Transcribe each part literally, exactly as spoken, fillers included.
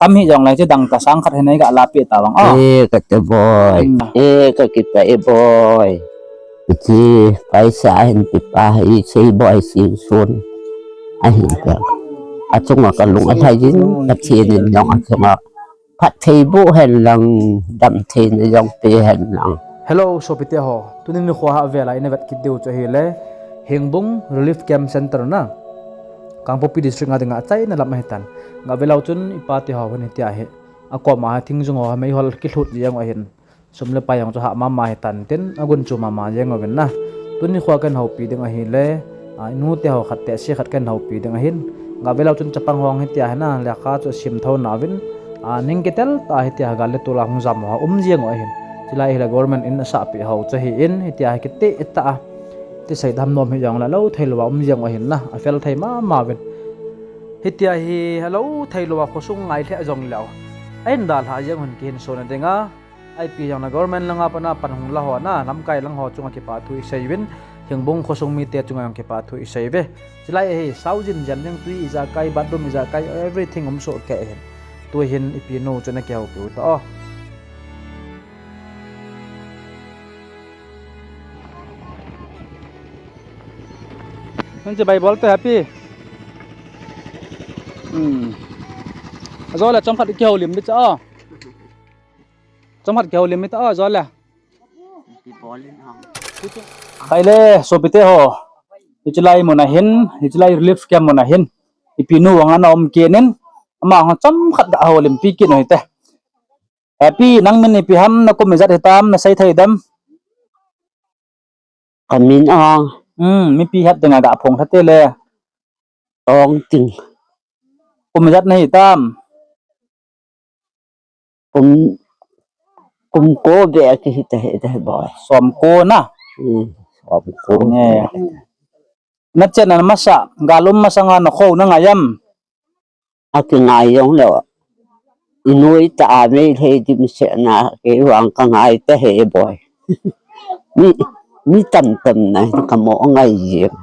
Tam hi jong lai chu dang ta sang khat hin ei ga la pe ta bang o. E ka te boy. Hmm. E ka kipah e boy. Chi paisa hin ti pa hi sei boy sing sun. Ahin ka. Achunga ka lung a thai jin ka thinin jong achunga. Phatthei boh hen lang, damtheina jong pe hen lang. Hello, sopite ho. Tuni nikho a vel a ina vet kit diu chu ahile, Hengbung Relief Camp Center na. Kangpokpi District a dinga achaina lam ahitan. Gah velou chun ipate ho hin hitia hi. Akoma hi thingjung ho hi meihol kilhut jeng u ahin. Sum le pai jong chu hah mama ahitan tin, agun chu mama jeng uvin na. Tuni nikho a kahin houpi ding ahile, a, inute ho khat te, se khat kahin houpi ding ahin. Gah velou chun chapang ho hitia hi na, lekha chu asim thou nauvin, a, ning kitel tah a hitia gal le tol a hung jam ho um jeng u ahin. Chulai hile government in asahpeh ho chu ahin, hitia hi kiti tah a. Ti sei dam nom hi jong le lou thei lou a um jeng u ahin na, afel thei mama uvin. Hitia hi lou thei lou a khosung ngai lheh jong leu. Ahin dalha jeng u hin kihin sona dinga. Ipi jong le government langa pat a pan hung la ho na, lamkai lang ho chunga kipathu isei uvin, Hengbung khosung mite chunga jong kipathu isei uve. Chulai hi, saujin jen ding tui ijakai, bathroom ijakai, everything um soh kei hin. Tu hin ipi nu chu na kihoupi u ta o. Nang che bai bol te happy. Hmm. Ajo le chomkhat kihoulim di cha o. Chomkhat kihoulim di ta o, ajo le. Kipah in ang. Kaile, sopite ho. Hiche lai mun a hin, hiche lai relief camp mun a hin. Ipi nu vang ana um kit in, ama ho chomkhat ga houlimpi kit u hite. Happy, nang min ipi ham, na kum ijat hitam, na sei thei dem? Ka min a. Hmm, mipi het dinga ga phong lha te le. Ong Ting. Kum ijat na hitam? Kum, kum ko be a kihi ta he ta he boy. Som ko na? Hmm, som ko. Nge. Na chen na masa, gal um masanga na khou na ngai am? Akingai jong lou. Inui ta a mei lhei dimset na, kei vang ka ngai ta he boy. Mi, mi tam tam na hi ka mo ngai jeng.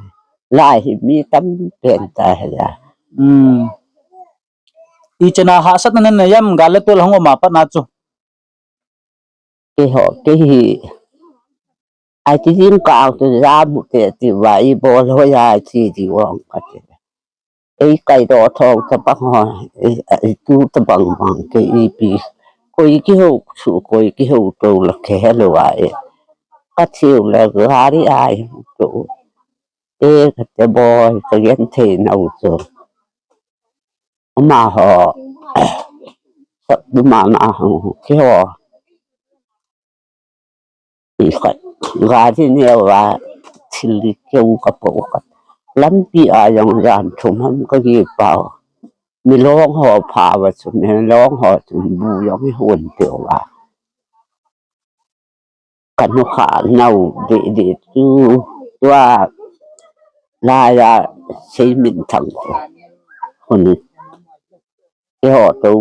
Lai hi mi tam pen ta he la. Hmm. Ichena hahsatna nei em, gal le tol hung um a pat na chu? Keiho, kei hi. Ai ti jing kang tu ja mu te ti va i bol ho ya ti di vang ka ti. Ei kai do thong ta bang ho, ei, ei tu ta bang bang kei ipi. Koi kihou su, koi kihou to la khe lo a e. Ka thiu le gari ai to. E ka te boy, ka gen thei nau chu. Amaho, sap du mama ho, keiho. I khat, gari neo a, thil keu ka po khat. Lampi a jong jan thum ham ka gi pau. Milong ho pha va chu, milong ho chu bu jong i hon pe va. Ka nu kha nau de de tu, tua la ya sei min thang ko. Ko ni. Keiho to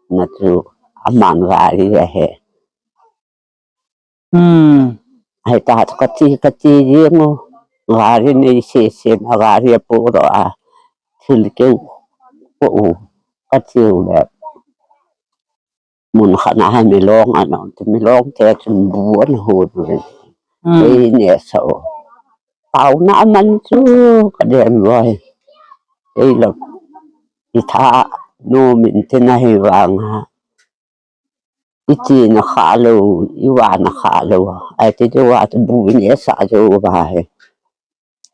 na chu aman gari a he. Hmm. Ai ta ka ti, ka ti jeng u. Gari nei se se na gari a po ro a. Thil keu po u. Ka ti u le. Mun khat na hai milong a nong te, milong te chun bu an hu du. Hmm. Ei ne sa o. Tau na man chu ka den boy. Ei lo. I tha nu min te na hi vang ha. I ti na kha lo, i va na kha lo. Ai ti jo va tu bu ne sa jo va he.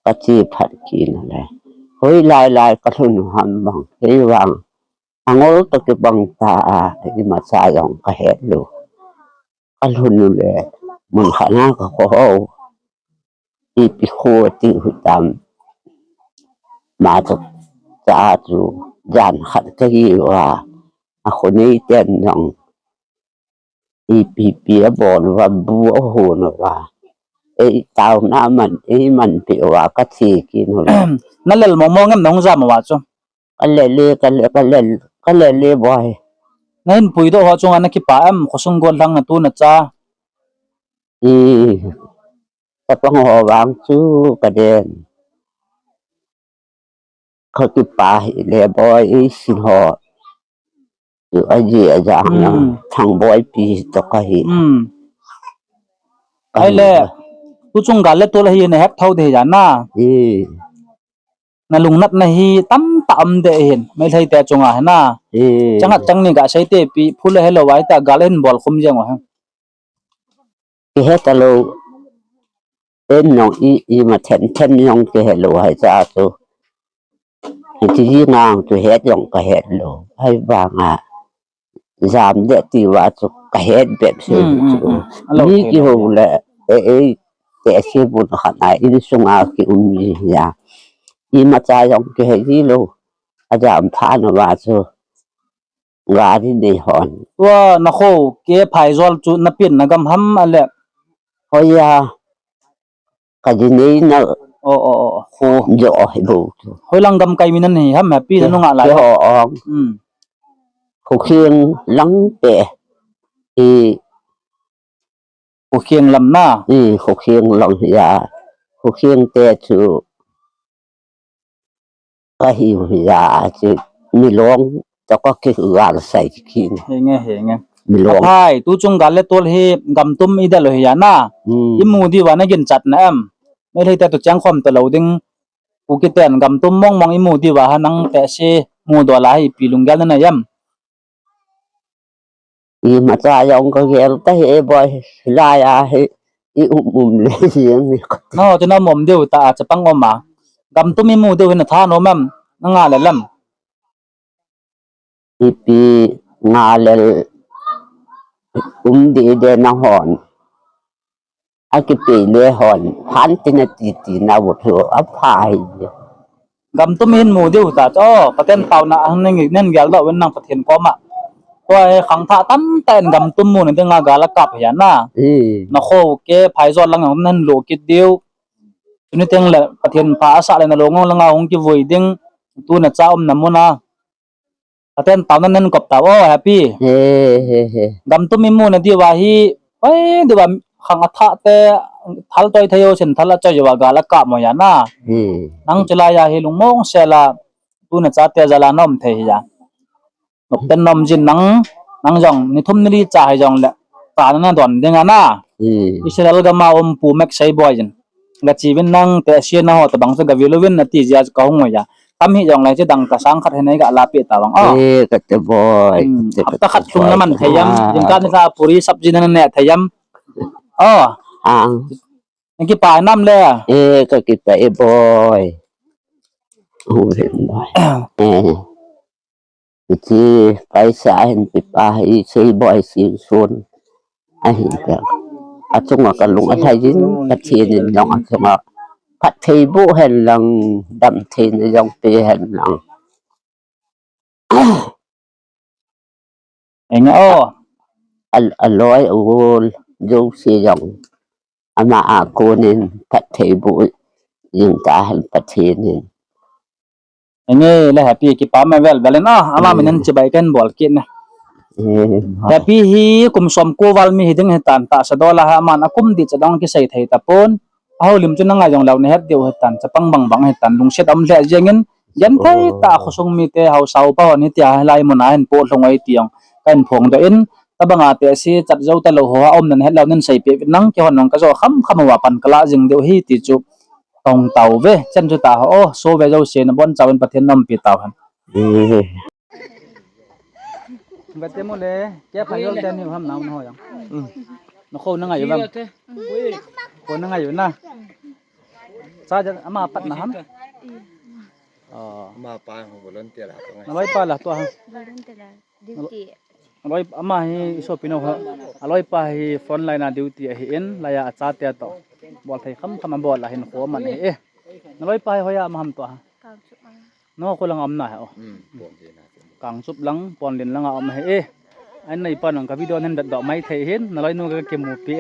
Ka ti phat ki na le. Hoi lai lai ka lhun u ham bang. Ei vang. Angol to kibang ta a, imacha jong ka het lou. Ka lhun u le, mun khat na ka kho ho. Ipi kho ti u hitam. Ma to cha chu, jan khat ka hi u a. A kho nei ten jong. Ipi pi a bol u va bu a hon u va. Ei tau na man, ei man pe u va ka thi ki nu le. Na lel mong mong em nong jam u va chu? Ka lel le, ka lel, ka lel, ka lel le boy. Na hin puidoh ho chunga na kipah em, khosung gollhang na tu na cha? I, chapang ho vang chu ka den. Ka kipah hi le boy, i sin ho. Chu aji aja hang na. Hmm. Thangboipi toh kahi. Hmm. Kahi. Ahile, tuchung gal le tol hi nahet thou ding ahi ja na. Hmm. Nalungnatna hi tamtah um ding ahin, Meitei te chunga hi na. Hmm. Chang khat chang ni gasei tepi, phu le helou vai ta gal hin bolkhum jeng u hi. Kihe talou, en nong i, ima them them jong kihe lou ahi cha chu. Hiti ji ngang chu het jong kahet lou. Ahivanga, jam ding ti uva chu kahet bep se. Hmm, hmm, chu. Hmm. Alou mi thei kihou lou le, e, e, te se bun khat a, insunga kium ji a. Imacha jong kihe ji lou. Ajam pha na uva chu. Gari nei hon. Tua nakho ke Phaijol chu napen na gam ham ale? Hoiya. Kaji nei na. O, o, o, o. Kho. Jo, o, hi bo chu. Hoilang gamkai mi nahi ham, Happy, nanu ngah lai ho, ho, o. Hmm. Khokheng lang te. I. Khokheng lam na. I, Khokheng lang ya. Khokheng te chu. Kahiu hija chu milong toh kakigal sai khin. Henge, henge. Milong. Aphai, tuchung gal le tol hi gamtum idel u hija na. Hmm. Imu diuva naginchat na em? Meitei te toh chengkhom talou ding. Kuki ten gamtum mong mong imu diuva ha nang te si mu dola hi ipi lunggel nanei em? Imacha jong kagel tahih e boi, hilai a hi i um um le jeng ni. No, tina um um diu ta a chapang um a. Gamtum imu diu hi natha nom em, nanga le lem? Ipi nga le um ding ding nahon. Akipei le hon, phan tina titi na vut ho, apha hi. Gamtum hin mu diu ta, o, Pathen taona, a, nen, nen gel doh uvin nang Pathen koma. Tua hi khangthah tamtah in gamtum muna dinga gal akap hi a na. Hmm. Nakho ke, Phaijol lang jong nen lo kit diu. Tuni teng le Pathen pha asah le nalung jong langa hung kivui ding. Tu nacha umna muna. Pathen taona nen kop tau, o, Happy. He, he, he. Gamtum imu na diuva hi, oi, diuva khang athah te, thal toi thei o sin thal achoi uva gal akap mo ya na. Hmm. Nang chulai a hi lungmong sela, tu nachate jal a na um thei hi ja. Nop ten nom jin nang, nang jong, ni thum ni li cha hi jong le, ta na don ding a na. Hmm. Israel gam a um Pu Mek Seiboi jin. Gache uvin nang te asia na ho tabang chu gavil uvin ati jia chu kahung u ja. Tam hi jong le chu dangka sang khat hi nei gala peh ta vang. O. E, kate boi. Hmm, kate, hapta khat kate lhung boi. Naman thei em? Ah. Jingkah nilhah puri sabji naneh thei em? O. Ah. Nakipah nam le? E, kakipah e boi. U, boi. E. Hiche paisa hin pipa hi Seiboi Singson ahi ta. Achunga kalung alhai jin, Pathen in jong achunga phatthei boh hen lang, damtheina jong pe hen lang. Eng o. Al-, aloi ul jouse jong ama a konin phatthei boh jing tahen Pathen in. Enge le Happy, kipah e vel vel in a, ama min in chibai kahin bol kit ne. Eh. Happy hi kum som ko val mi hiding hitan, tahsa dola ha aman akum dih cha dong kisei thei tapon. Ahoulim chu nanga jong lou nahet diu hitan, chapang bang bang hitan, lungset um lheh jeng in, genthei tah a khosung mite, haosa upa hon hitia hilai muna hin poh lhung e ti jong kahin phongdoh in, tabanga te si chat jou talou ho a um nahet lou nin seipeh uvin lang, keihon jong kajo kham kham uva pan kalah jing diu hi ti chu. Tong tauve, chen chu ta ho, o, so ve jouse nabonchauvin Pathen in umpi tauhen. Eh. Vete mo le, kei Phaijol te ni ham nau na ho jong. Mm. Nakho nangai u vem? Kho nangai u na. Cha ja ama pat na ham? O. Ama pa ho volunteer a pa ngai. Naloi pa la tua ha. Volunteer a. Duty. Aloi ama hi isopi nou ha. Aloi pa hi front line a duty ahin, laiya achate toh bol thei kham kham abol ahin kho aman ahi e. Naloi pa hi hoiya um ham tua ha? Kangchup lang. No, kho lang a um na ha o. Hmm, Ponlin a. Kangchup lang, Ponlin lang a um ahi e. An nei pa nang ka video nen bet doh mai thei hin, naloi nu ka kimupi.